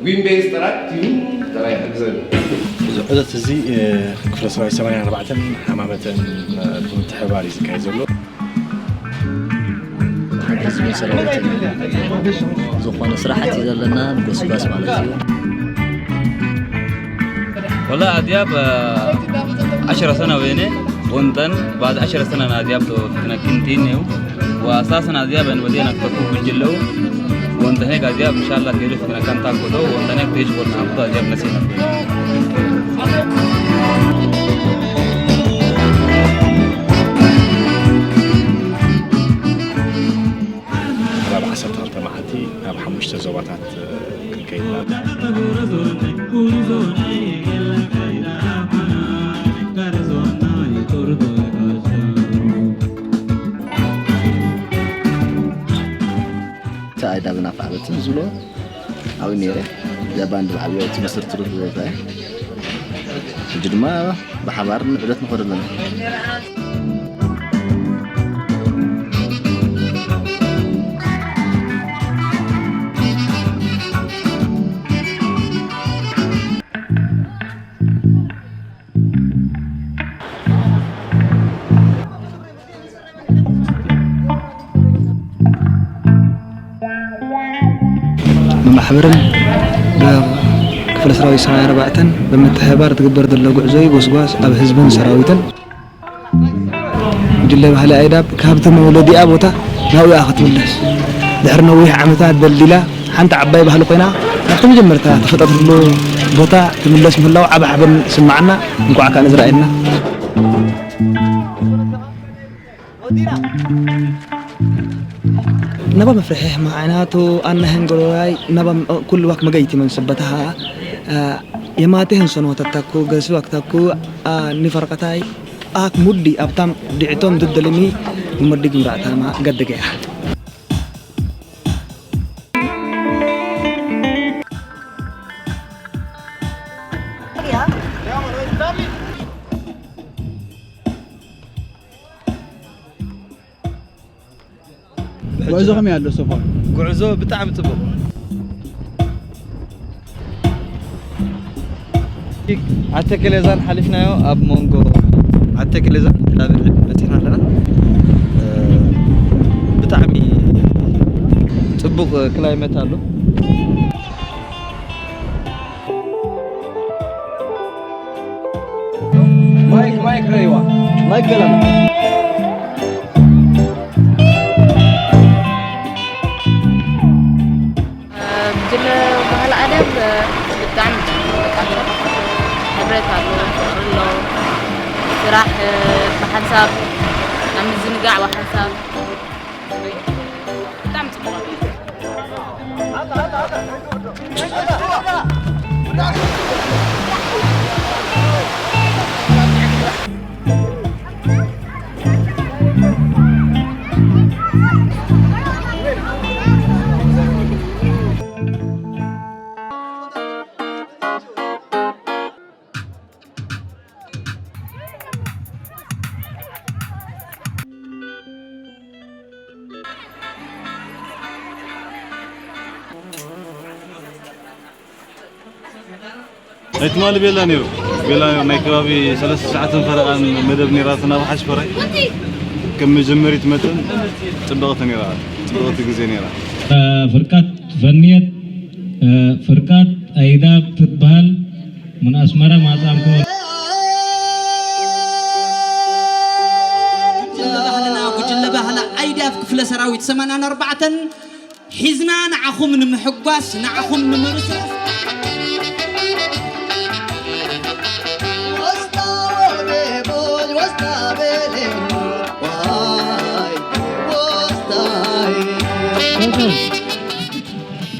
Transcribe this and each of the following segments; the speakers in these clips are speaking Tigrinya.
ዊን ቤዝ ጥራይ ቲሙ ጥራይ ይሕግዘኒ። እዚ ዑደት እዚ፣ እ፣ ክፍለ ሰራዊት ሰማንያን ኣርባዕተን ሃማመተን፣ እ፣ ብምትሕብባር እዩ ዝካየድ ዘሎ። ህዝብን ሰራዊትን ዝኾነ ስራሕቲ ዘለና ንጎስጓስ ማለት እዩ። والله أذياب عشرة سنة وينه، وانتن بعد عشرة سنة أذياب تو فتنة كنتين يو، وأساسا أذياب أن ودينا كتكو كجلو، وانتهيك أذياب إن شاء الله كيلو فتنة كان تاكو تو، وانتهيك تيش بورنا أبو أذياب نسينا. ኣብ ዓሰርተ ክልተ መዓልቲ ናብ ሓሙሽተ ዞባታት ክንከይድ ኢና። እቲ ኣይዳብን ኣፍዓበትን ዝብሎ ኣብኡ ነይረ። እዚኣ ባንድ ብዓብዮ እቲ መስርትሩ ቦታ እያ። ሕጂ ድማ ብሓባር ንዑደት ንኸዶ ኣለና። ብማሕበርን ብክፍለ ሰራዊት ሰብዓን ኣርባዕተን ብምትሕብባር ትግበር ዘሎ ጉዕዞ እዩ። ጎስጓስ ኣብ ህዝብን ሰራዊትን ጉጅለ ባህሊ ኣይዳብ ካብቲ መውለዲኣ ቦታ ናብኣ ክትምለስ ድሕሪ ነዊሕ ዓመታት ደልዲላ ሓንቲ ዓባይ ባህሊ ኮይና ናብቲ መጀመርታ ተፈጠረትሉ ቦታ ትምለስ ምህላው ዓቢ ሓበን ይስምዓና። እንኳዕ ከኣ ነዚ ረኣየና። ነባ መፍርሒ ማዕናቱ ኣናህን ጎረራይ ነባ ኩልዋክ መገይቲ መን ሰበታሃ የማቴህን ሰኖተተኩ ገስዋክተኩ ንፈርቀታይ ኣክ ሙዲ ኣብታም ድዕቶም ድደልሚ ሙዲ ግምራዕታማ ገድገያ። ጉዕዞ ከመይ ኣሎ ሶፋ? ጉዕዞ ብጣዕሚ ጽቡቕ። ኣተከሌዛን ሓሊፍናዮ ኣብ መንጎ ኣተከሌዛን ላብዕል በጺሕና ኣለና። እ፣ ብጣዕሚ ጽቡቕ ክላይመት ኣሎ። ማይክ፣ ማይክ ረይዋ። ማይክ ገለና። ጉጅለ ባህሊ ኣደብ ብጣዕሚ ጽቡቕ፣ በቃ፣ ሕብረት ኣሎ፣ ፍቕሪ ኣሎ፣ ስራሕ ብሓንሳብ፣ ኣብ ምዝንጋዕ ብሓንሳብ፣ ብጣዕሚ ጽቡቕ ኣሎ። ናይ ትማሊ ቤላ ነይሩ። ቤላ ነይሩ። ናይ ከባቢ ሰለስተ ሰዓትን ፈረቓን መደብ ነይራትና ኣብ ሓሽፈራይ። ከም መጀመሪት መጠን ጽብቕቲ ነይራ። ጽብቕቲ ግዜ ነይራ። ፍርቃት ፈንየት፣ ፍርቃት ኣይዳብ ትበሃል። ምን ኣስመራ ማጻምኩም። ጉጅለ ባህልና፣ ጉጅለ ባህላ ኣይዳብ ክፍለ ሰራዊት ሰማንያን ኣርባዕተን ሒዝና ንዓኹም ንምሕጓስ፣ ንዓኹም ንምርስራስ።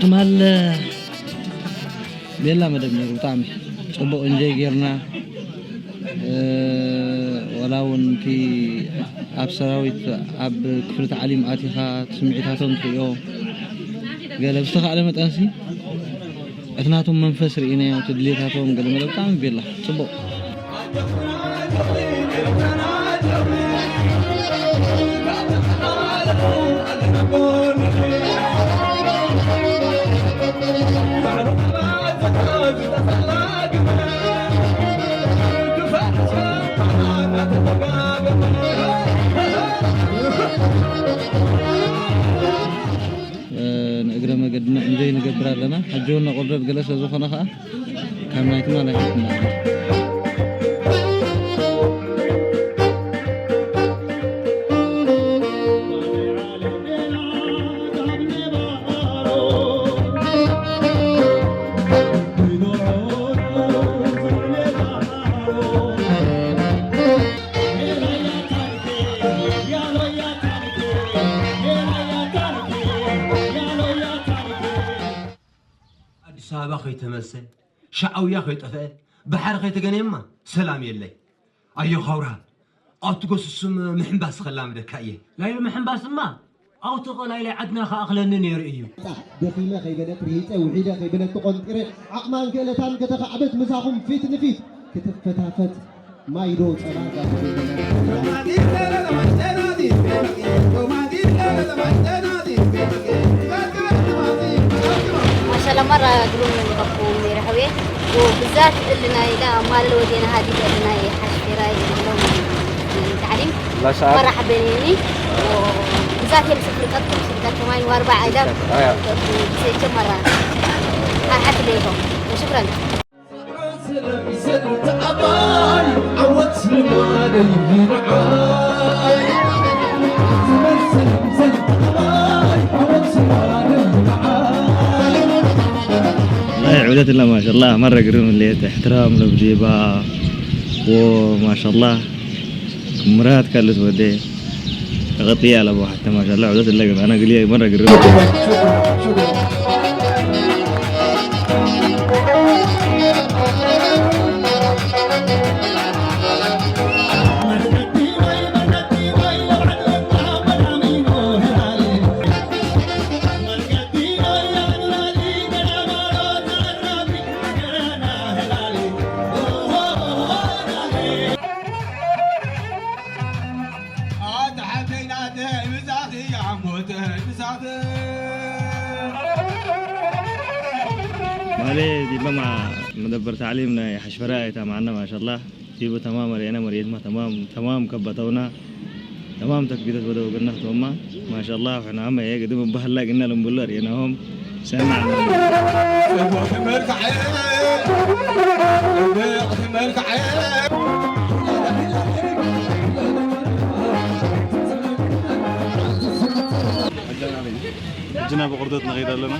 ትማል ቤላ መደብ ነይሩ፣ ብጣዕሚ ጽቡቕ እንጆይ ጌርና። እ፣ ዋላ እውን እቲ ኣብ ሰራዊት፣ ኣብ ክፍሊ ታዕሊም ኣቲኻ እቲ ስምዒታቶም ትርእዮ፣ ገለ ብዝተኻእለ መጠንሲ እቲ ናቶም መንፈስ ርኢናዮ፣ እቲ ድሌታቶም ገለ መለ ብጣዕሚ ቤላ ጽቡቕ። ኣለና። ሕጂ እውን ነቑርደድ ገለ ስለ ዝኾነ ከኣ ካብ ናይትና ናይ ሓፍትና ኣዲስ ኣበባ ከይተመልሰ፣ ሻዕውያ ከይጠፍአ፣ ባሕሪ ከይተገነየማ ሰላም የለይ። ኣዮ ኻውራ፣ ኣብቲ ጎስስም ምሕንባስ ኸላምደካ እየ። ላይሉ ምሕንባስማ ኣብቲ ቐላይ ላይ ዓድና ክኣኽለኒ ነይሩ እዩ። ደኺመ ከይበለት፣ ርሂጸ፣ ውሒደ ከይበለት፣ ተቖንጢረ፣ ዓቕማን ክእለታን ከተኻዕብት ምሳኹም ፊት ንፊት ክትፈታፈት ማይዶ ጸባ ጋር ማሻላ መራ ግሩም ንረኽቡ ሜሪ ሕውየ። ብዛት እልና ኢላ ማለል ወዴና ሃዲ እልና ሓሽፌራ ይብሎም ታዕሊም لا شعر. መራ ሓበኔኒ ብዛት የም ስፍርቀትኩም ስፍርቀት ከማይን ዋርባ ኢላ آه، يا. ሰይቸ መራ ሓሓት ለይኮም ሽክረን لا، عودة الله ما شاء الله مرة قريب اللي احترام لبجيبة وما شاء الله مرات كالت ودي غطية على بو حتى ما شاء الله عودة الله أنا قليل مرة قريب ማለት ዲማ መዓ መደበር ታዕሊም ናይ ሓሽፈራ እታ መዓና ማሻላ ዲቡ ተማም ርኤና መርየትማ ተማም ተማም ከበተውና ተማም ተክቢተት ወደ ወገና ተማ ማሻላ ሕና ዓመ የግድም ባህላ ግና ልንብሎ ርኤናሆም ሰማዕ ሕጂ ናብ ቁርደት ንኸይድ ኣለና።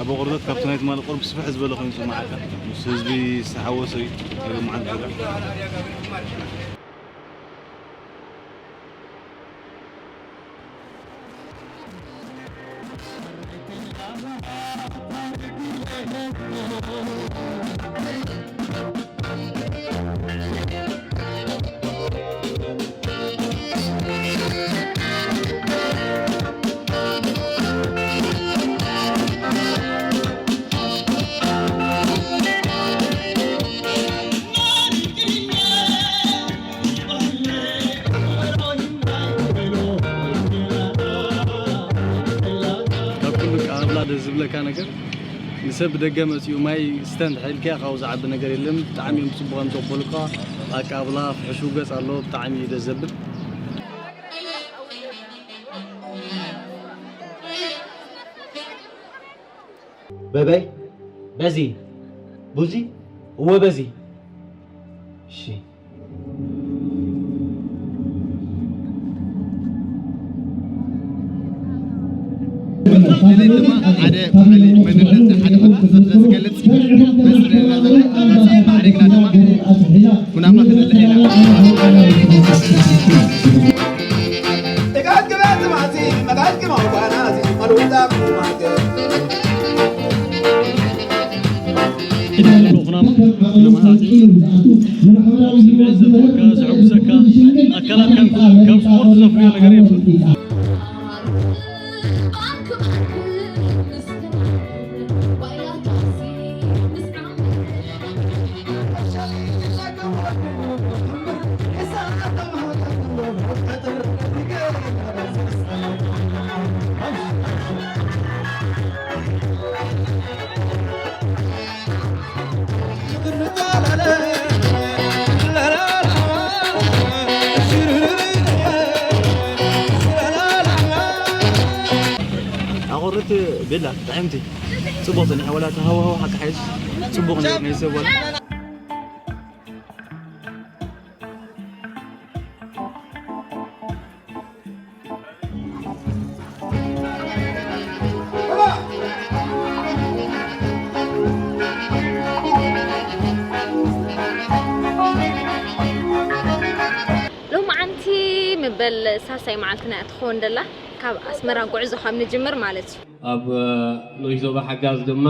ኣብ ቁርደት ካብቲ ናይ ትማሊ ቁርብ ስፍሕ ዝበለ ኮይኑ ይስምዓካ። ምስ ህዝቢ ዝተሓወሰ እዩ። ይልምዓን ዝብል። ካብ ኩሉ ኣቀባብላ ደስ ዝብለካ ነገር ንሰብ ብደገ መፂኡ ማይ ስተ እንድሕር ኢልካዮ ካብኡ ዝዓቢ ነገር የለን። ብጣዕሚ እዮም ብፅቡቕ እዮም ዘቕበሉካ። ኣቀባብላ ፍሕሹው ገፅ ኣለዎ። ብጣዕሚ እዩ ደስ ዘብል። በበይ በዚ ቡዚ እወ በዚ እሺ። ድሌት ድማ ሓደ ባህሊ መንነት ሓደ ሕብረተሰብ ስለዝገልጽ በዚ ዘለና ዘለና ማዕሪግና ድማ ኩናማ ክንልሕ ኢና። ኩናማ ንመሓዛት ስምዒት ዘፍርካ፣ ዘሐጉሰካ፣ ኣካላትካ ካብ ስፖርት ዘፍርዮ ነገር የብሉን። ኣቑርት ቤላ ጥዕምቲ። ጽቡቕ ጸኒሑ፣ ወላ እቲ ሃዋህው ሓቂ ሓይሽ ጽቡቕ ነይሩ ናይ ሰብ ወላ። ሎማዓንቲ ምበል ሳልሳይ መዓልትና እያ ትኸውን ደላ፣ ካብ ኣስመራ ጉዕዞ ካብ ንጅምር ማለት እዩ። ኣብ ንኡሽ ዞባ ሓጋዝ ድማ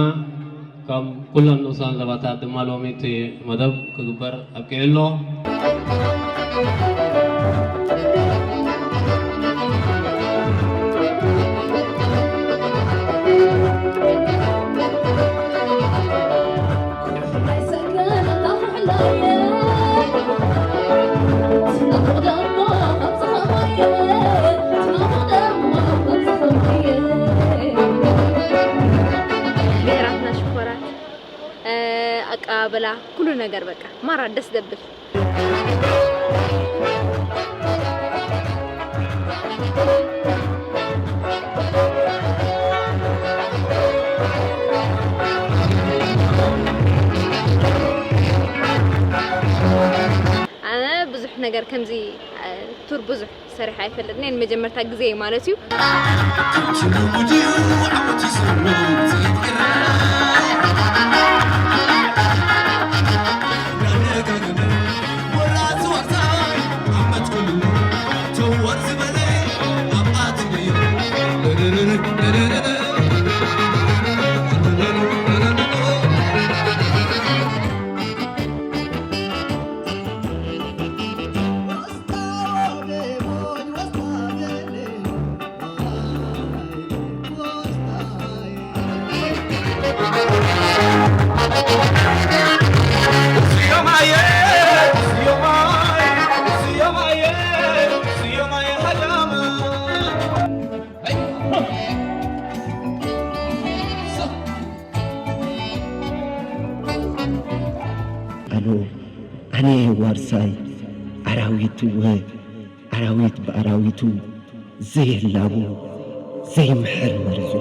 ከም ኩለን ንኡሳን ዞባታት ድማ ሎሚ እቲ መደብ ክግበር ኣብቂዑ ኣሎ። ብሄራትና ሽኮራት፣ እ፣ ኣቀባበላ፣ ኩሉ ነገር በቃ ማራ ደስ ደብል። ኣነ ብዙሕ ነገር ከምዚ፣ እ፣ ቱር ብዙሕ ሰሪሐ ኣይፈልጥን እየ፣ ንመጀመርታ ግዜ ማለት እዩ። ኣሉ ኣነ ዋርሳይ ኣራዊት እወ ኣራዊት ብኣራዊቱ ዘይህላቡ ዘይምሕር መርዙ።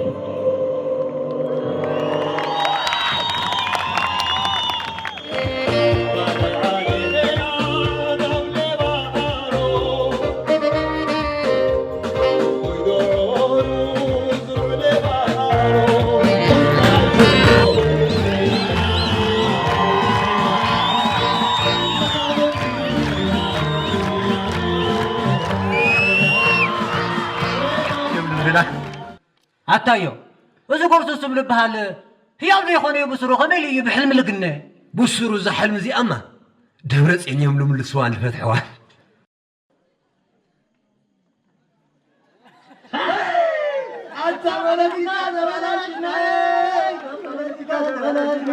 ኣታዮ፣ እዚ ጎርሱ ስም ልበሃል ህያው ዘይኮነ እዩ። ብስሩ ከመይ ኢሉ እዩ ብሕልሚ ልግነ? ብስሩ እዛ ሕልሚ እዚኣማ ደብረ ጽዮን እዮም ልምልስዋን ልፈትሕዋን። ኣታ ፖለቲካ ተበላሽና፣ ፖለቲካ ተበላሽና።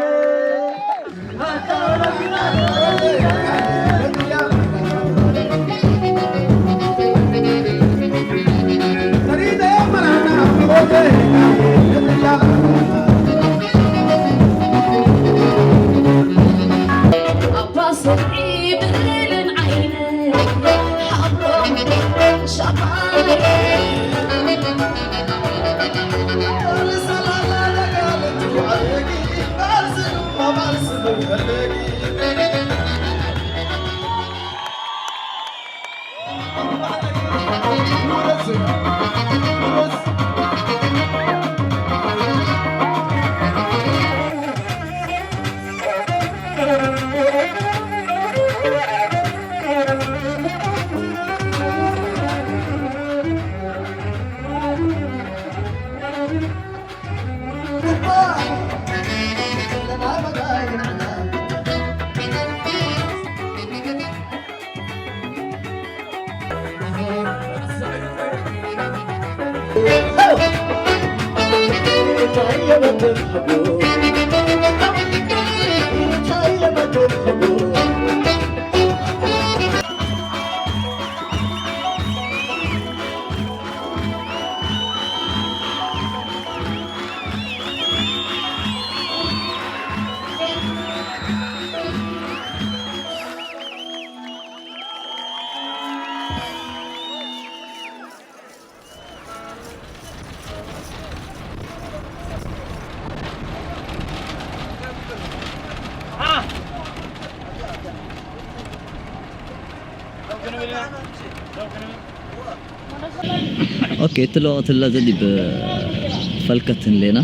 ኦኬ፣ እትለወ ትላ ዘዲ ብፈልከት ንሌና።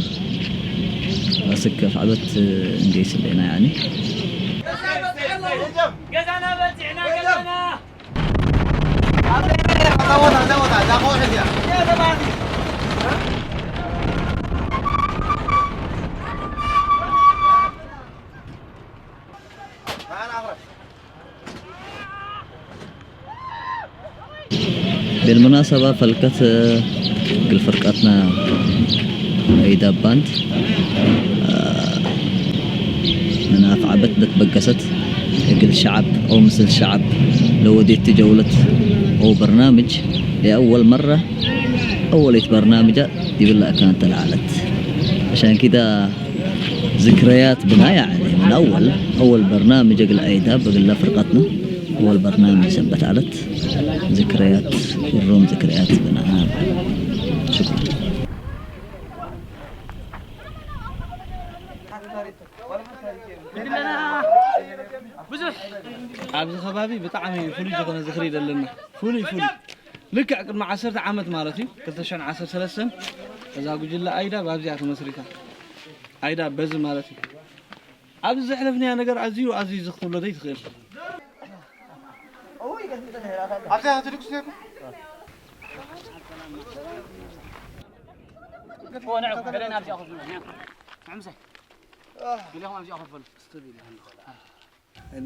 ኣስከፍ ዓበት እንጌስ ሌና ያኒ። ገዛና በጺዕና ገዛና። بالمناسبة فلكت እግል ፍርቀትና ኣይዳ ባንድ ምናፍ ዓበት ደትበገሰት እግል ሸዓብ ኦ ምስል ሸዓብ ለወዴት ጀውለት ኦ በርናምጅ የአወል መራ አወሌት በርናምጃ ዲብላ ካንተ ለዓለት عشان كده ذكريات بنا يعني من أول أول برنامج أقل أيدا بقلنا فرقتنا أول برنامج سبت علت ذكريات الروم ذكريات بنا شكرا ብዙሕ ኣብዚ ከባቢ ብጣዕሚ ፍሉይ ዝኾነ ዝኽሪ ዘለና ፍሉይ ፍሉይ ልክዕ ቅድሚ ዓሰርተ ዓመት ማለት እዩ ክልተ ሽሕን ዓሰርተ ሰለስተን እዛ ጉጅለ ኣይዳ ብኣብዚኣ ተመስሪታ ኣይዳ በዚ ማለት እዩ ኣብዚ ዘሕለፍናያ ነገር ኣዝዩ ኣዝዩ እዚ ክትብሎ ዘይትኽእል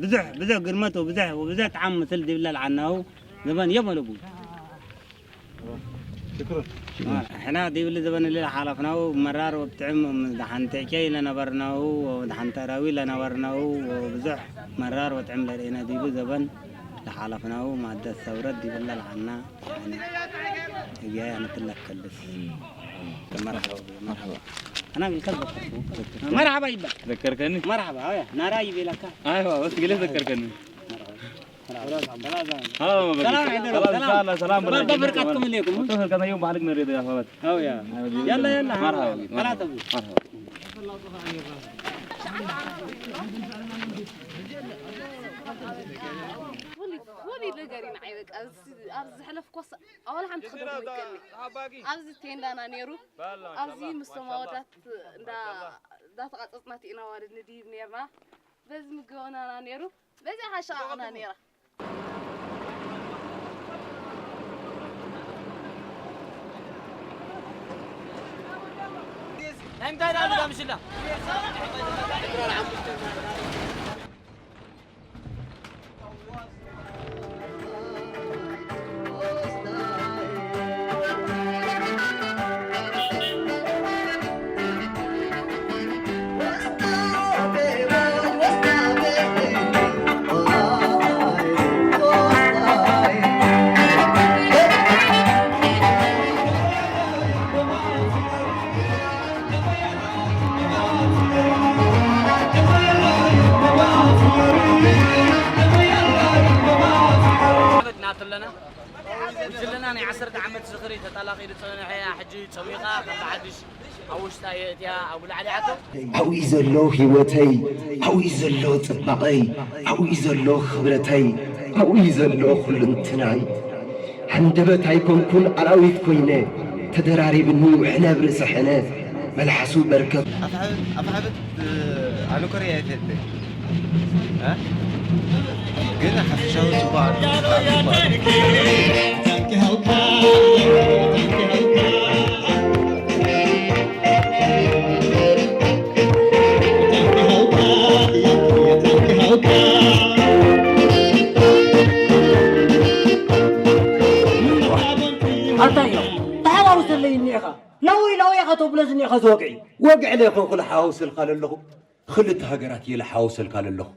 ብዙሕ ብዙሕ ግርመት ወብዙሕ ወብዙሕ ጣዕም ምስል ዲብለ ለዓናው ዘበን የመለቡ ሕና ዲብሊ ዘበን እሊ ለሓለፍናው መራር ወብጥዕም ምስ ደሓንተኬይ ለነበርናው ወደሓንተረዊ ለነበርናው ወብዙሕ መራር ወጥዕም ለርእነ ዲቡ ዘበን ለሓለፍናው ማደት ሰውረት ዲብለ ለዓና ሕና እያ ያነትለከልስ مرحبا مرحبا انا قلت لك مرحبا يبا ذكركني مرحبا هاي نارا يبي لك ايوه بس قلت ذكركني مرحبا سلام عليكم سلام سلام بابا بركاتكم اليكم انتم كان يوم بعلق نريد يا فوات هاو يا يلا يلا مرحبا مرحبا مرحبا ወሊ ነገር ኢና ዓይበቃ ኣብዚ ዝሕለፍኮስ ኣዋላ ሓንቲ ክደግሞ ይከኒ ኣብዚ ቴንዳና ነይሩ ኣብዚ ምስቶም ኣወዳት እንዳተቃፀፅና ቲኢና ዋልድ ንድይብ ነርና በዚ ምግበናና ነይሩ በዚ ሓሻቃቅና ነይራ ናይ ምንታይ ደኣ ምዳ ምሽላ ናትለና ጉጅለና ናይ ዓሰርተ ዓመት ዝኽሪ ተጣላቒ ዝጸንሐ ሕጂ ጸሚቓ ከም ብሓድሽ ኣብ ውሽጣ የእትያ ኣብ ላዕሊ ኣቶ ኣብኡ ዘሎ ህይወተይ ኣብኡ ዘሎ ጽባቐይ ኣብኡ ዘሎ ክብረተይ ኣብኡ ዘሎ ኩልንትናይ ሃንደበት ኣይኮንኩን ኣራዊት ኮይነ ተደራሪብኒ ውሕነ ብርእሲ ሕነ መልሓሱ በርከት ኣፍዓበት ኣነ ኮርያ ኣይፈልጥን ግን ሓፈሻዊ ጽቡቕ ኣሎ ኣንታይ ኢኻ ተሓዋውሰለይ እኒኤኻ ናወይ ናወይ ኢኻ ተብሎ ዝኒኤኻ ዝወግዒ ወግዒ ለይኮንኩ ልሓዋውሰልካ ለለኹ ክልተ ሃገራት እየ ልሓዋውሰልካ ለለኹ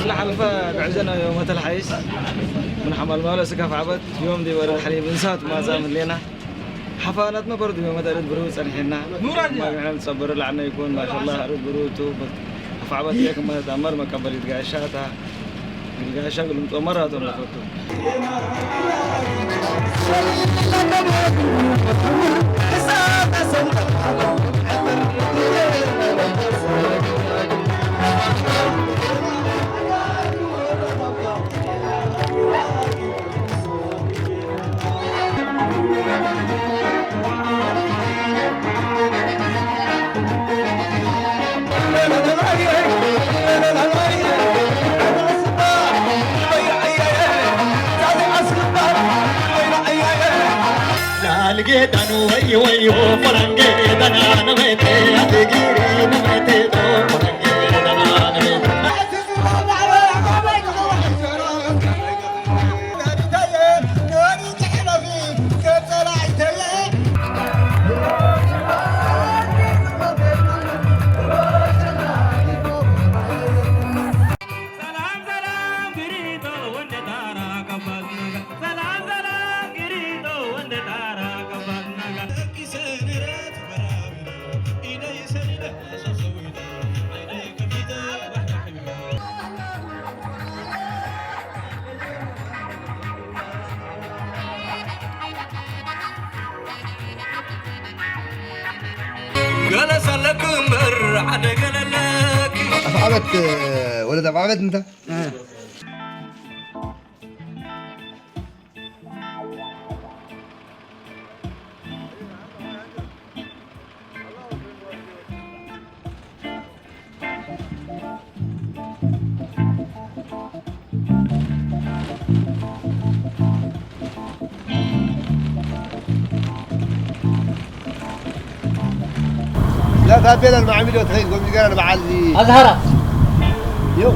ዝሓለፈ ጉዕዞ ናብ ዮመተል ሓይስ ምን ሓማል ማለ ስካፍ ዓበት ዮም ዲበረ ድሕሪ ብንሳት ማዛ ምሌና ሓፋናት መበረቱ መመጠረት ብሩ ጸንሕና። ኑራ እዚኣ። ማግናን ጸበረ ላዕና ይኩን፣ ማሻአላህ፣ ኣርብ ብሩ ቱ፣ ኣፋዕበት ለክ መተጣመር መቀበል ይትጋሻታ። ይትጋሻ ግልምጦ መራቶም ለፈቱ። ገለ ሰለክ እምበር ሓደ ገለ ኣለክ። ኣፍዓበት ወለድ ኣፍዓበት እንተ لا تابيلا مع ميلو تخيل قوم يقرا بعد لي أزهرة. يو.